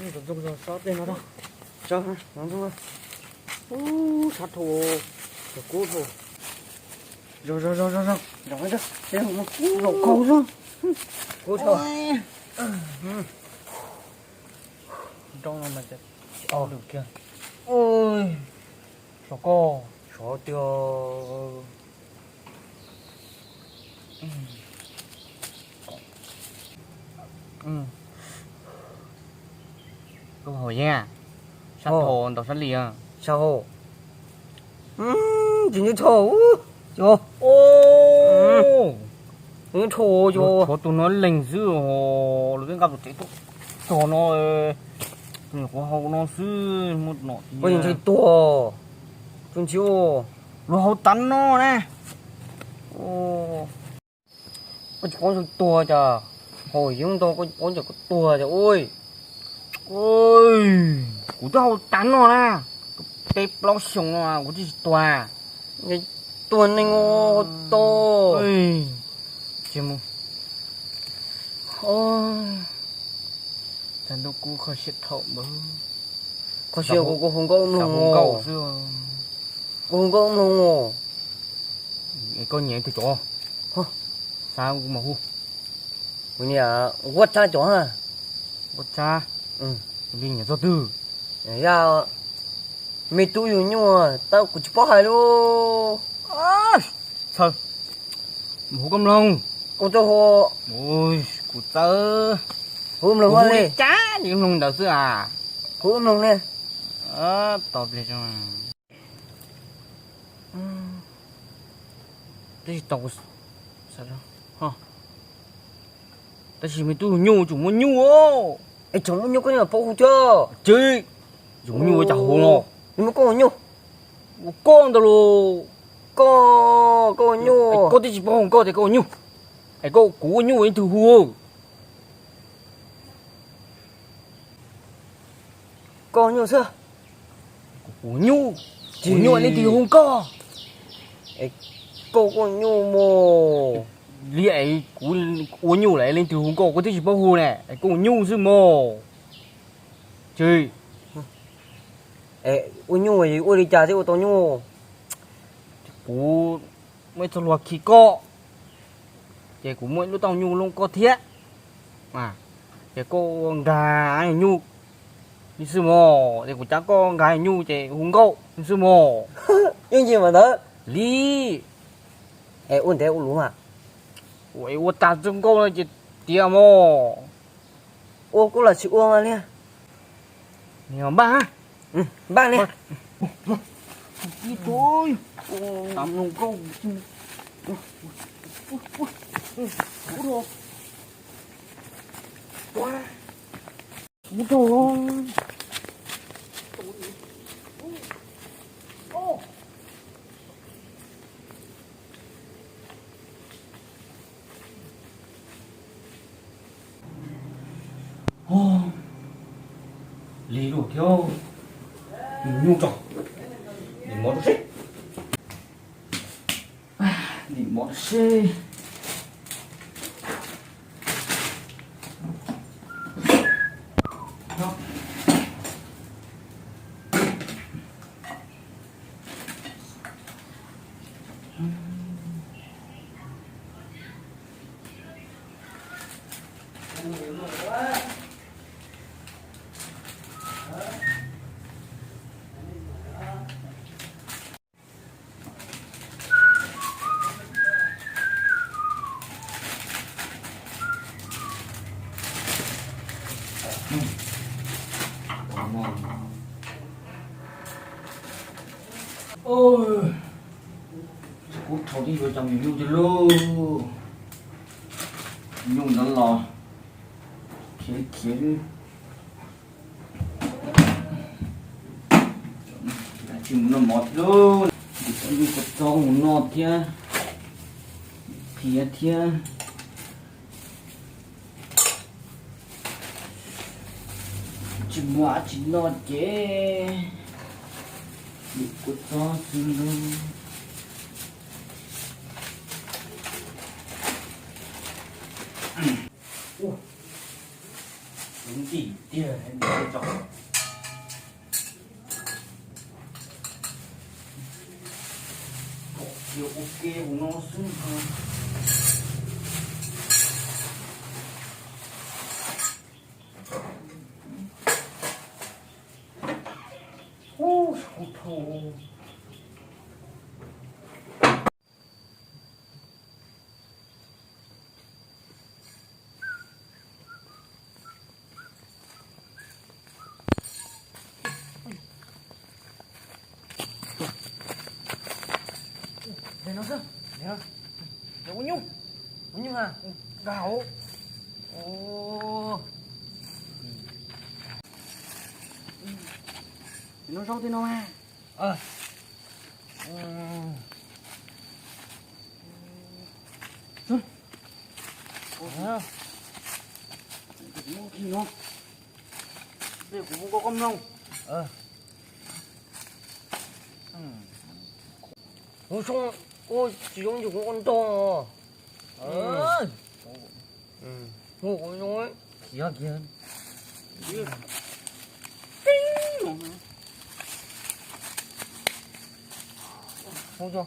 Ntxoov ntxoo zog, sob tej no rau. Ub, sab dhau, cov kub dhau. Zog zog zog zog zog, zaum kaug xwb. Kub dhau. Nroo no mas, kiag, sov koj, sov tiag. Koj haus yeeb, sab dhau ntau sab li. Sab hau, tsis nyob dhau, nyob dhau, tshuav tus no leeg xwb, lawv twb nqa tus tsev tuaj txog no, tus nyuam qhuav haus no xwb, muaj nom, koj yeej ntshai tuag, tus ntxhiab, luag haus tas no na. Koj tsis paub ntshai tuag cas, haus yeeb ntau koj tsis paub ntshai koj tuag cas ua. Kuv twb haus tas no na, peb plaub xyoos no kuv twb tsis tuag. Tuag neeg ua to. Cas ntuj kub kho siab dhau npaum. Kho siab, kuv hu nkauj mloog, kuv hu nkauj mloog os. Koj nyiam twg cov? Xav kuv mam hu. Kuv nyiam Huab Tsab cov. Huab Tsab? Li nyiam txog twg? Yog me tub yug nyuj tab kuv tsis paub hais lauj. Txhawm, mus hu koj mloog. Kuv txawj hu, kuv txawj hu mloog li cas, mloog ntawd xwb as. Hu mloog li. Tau pliag. Tab sis tau, tab sis me tub yug nyuj tseem muaj nyuj. Es tseem muaj nyuj koj yeej paub hu thiab. Tsis, tseem muaj nyuj ua cas hu no. Nws muab koj ua nyuj. Ua koj ntawd los. Koj, koj ua nyuj. Koj twb tsis paub hu nkauj tias koj ua nyuj. Es koj, kuv ua nyuj leej twg hu? Koj nyuj xwb. Kuv nyuj, kuv nyuj leej twg hu nkauj? Koj, koj nyuj mog. Li es kuv ua nyuj lawm leej twg hu nkauj, koj twb tsis paub hu ne, es koj ua nyuj xwb mog. Tsis, ua nyuj ua li cas thiaj ua tau nyuj? Kuv muaj ib txoj hlua khi koj, ces kuv muaj ib lub taub hau nyuj looj koj thiab. Ces koj nkag nyuj li xwb mog, ces kuv cab koj nkag nyuj ces hu nkauj li xwb mog. Yeej yig mas ntawd li. Es ua ntev ua luv mas. Ua tag txoj nkauj no ces tiav mog. Ua kuj los tsis ua li. Npaj, npaj li. Lig luaj thiab, mus nyuj tso, nim mov rau seb, nim mov rau seb. Kuv rhaub tib yuav cov me nyuj cog lug, nyuj ntawd los khiav khiav. Tsis mus noj mov thiab lauj, cov nyuj kua txob mus noj thiab, qhiav thiab. Tsis muaj dab tsi noj ces mus kua txob xwb lauj. Tim tiag tso. Kom cia ua ke hauv no xwb. Ub, kuv thau. Ua nyuj, ua nyuj a, nkag hauv. Ua, no zaub tej no mas. Kuv muab koj mloog. Kuv zoo, kuv tsis zoo yus kuv ua ntog. Hu kuv zoo. Yog kiag. Hu tso.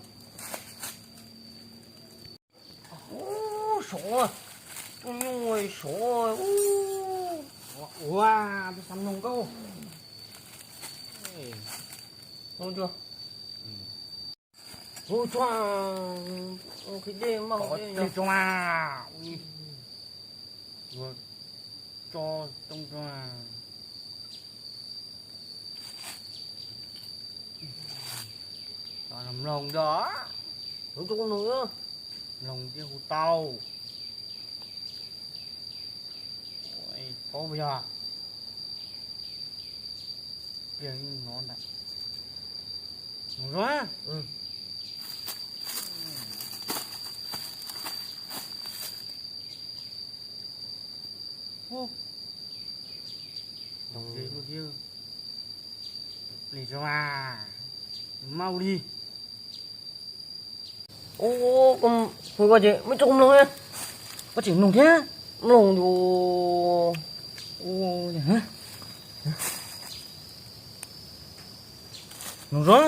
Ub, sov, tus nyuj sov. Ua, tus xav mloog nkauj. Hu tso. Hu tso. Qhib dej mas, qhib dej tso mas. Tso too tso. Mloog tso. Hu tso mloog. Mloog thiaj hu tau. Paub puas yog? Pliag no ntag. Mloog zoo. Hu. Pliag zoo mas. Mau li. Ua, koj ces muab tso mloog, koj tseem mloog thiab. Mloog, mloog zoo.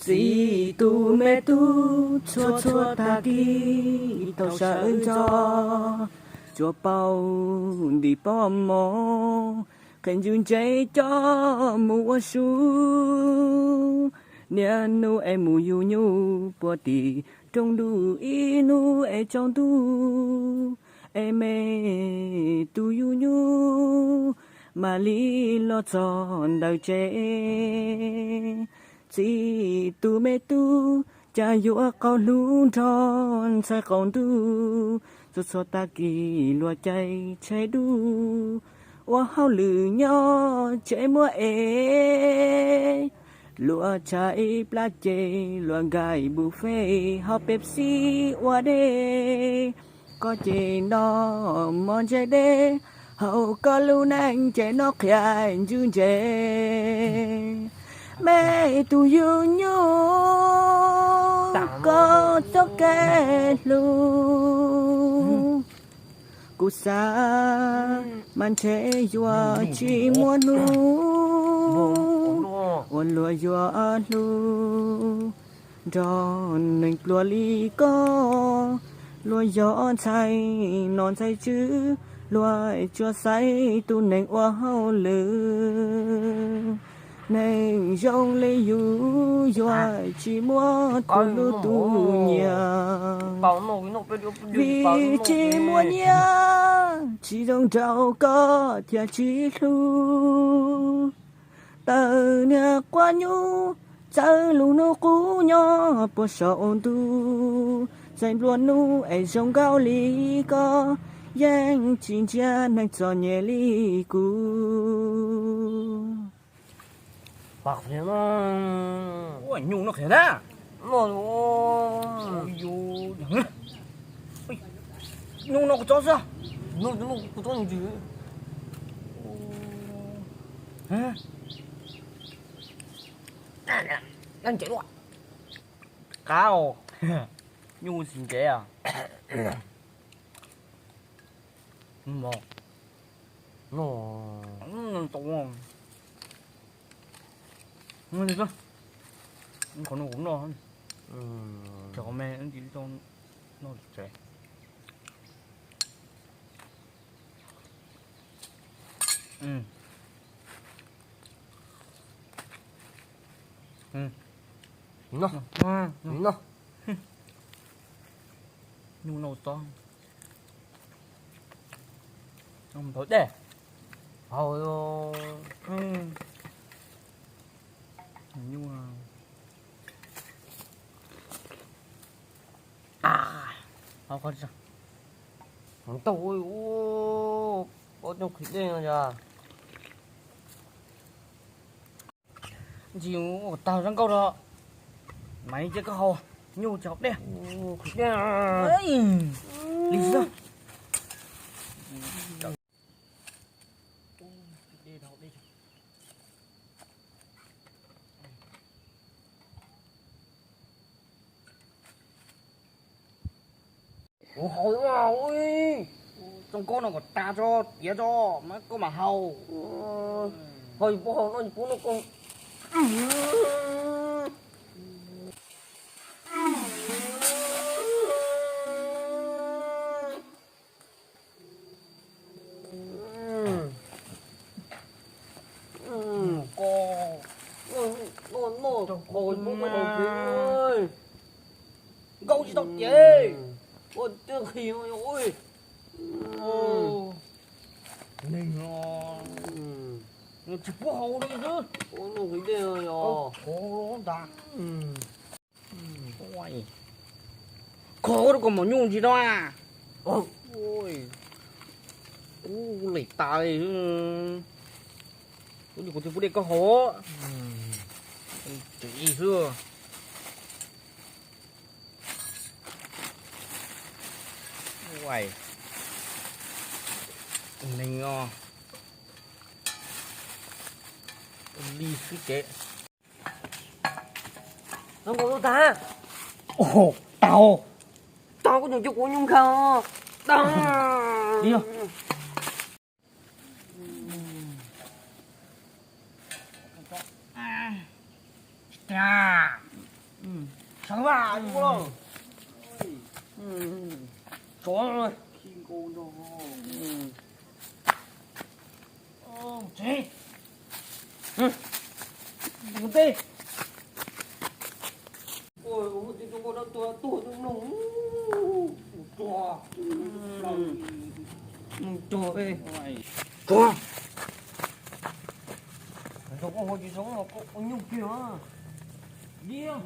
Txiv tub me tub txhua txhua tag kis tau sawv ntxov, tsuas paub ntim pob mov, qhia ntswg ntse coj mus ua su. Niaj hnub es mus yug nyuj puag tim rooj ntuj, ib hnub es tsaus ntuj es me tub yug nyuj mam li los txog ntawm tsev. Txiv tub me tub, cas yuav qaug hlub nrog ntxhais qaum ntuj, txhua txhua tag kis luag caij tsheb dub, ua hauj lwm nyob tsev muab ev, luag tshaib plab ces luag nkaim buffet hau Pepsi ua dej. Koj ces noj mov ntse deb, hauv koj lub neej ces noj qhia ntswg ntse. Me tub yug nyuj, koj txoj kev hlub, kuv xav mas ntshe yuav tsis muaj hnub uas luag yuav hlub nrog neeg pluag li koj. Luag yog ntxhais nom ntxhais tswv, luag tsuas xaiv tus neeg ua hauj lwm. Neeg zoo li yus yuav tsis muaj tus hlub tus nyiam, vim tsis muaj nyiaj tsis zoo nraug koj thiaj tsis hlub. Tawm niag quab nyuj, txawm lub hnub qub nyob puag saum ntuj, txawm nplua nuj es zoo nkauj li koj, yeej tsis ntsiab neeg txom nyem li kuv. Ua nyuj no qhia na. Nyuj no kuv tsob xwb. Kuv tsob ntsis. Qab ntsev luaj. Qab os. Nyuj xis ntsev os. Qhov no kuv noj. Qhov me noj tsev. Noj, noj. Nyuj noj tob. Nphav dej. Haus. Nyuj. Ntau, ua coj qhwv dej no yog. Ntsis ua kom tag zoo nkauj rau. Mas cia koj haus, nyuj tsis haus dej. Qhwv dej. Li xwb. Kuv haus, zoo nkauj no kom tag tso, tiav tso, mas koj mam haus. Haus yus puab haus no, yus puab no koj. Koj noj, noj, noj, haus yus puab koj haus kiag. Nkauj tsis tau ces ua twb nqhis no yog. Neeg no tsis pub haus li xwb. Ua noj qhwv dej no yog. Haus ntag. Kho rau koj maum nyuj ntsis no. Kuv lem tas li. Kuv, kuv twb pub dej koj haus. Tsev xwb. Neeg os. Li xwb ces. Zoo nkaus li tag. Tag. Tag, koj nyuam qhuav kuv nyuj nkag. Tag. Sawv mas ua lawm. Tsov. Tsev. Mus teb. Mus teb, mus teb. Tsov. Ntawm koj ua tsis zoo mas koj ua nyuj kiag. Liab.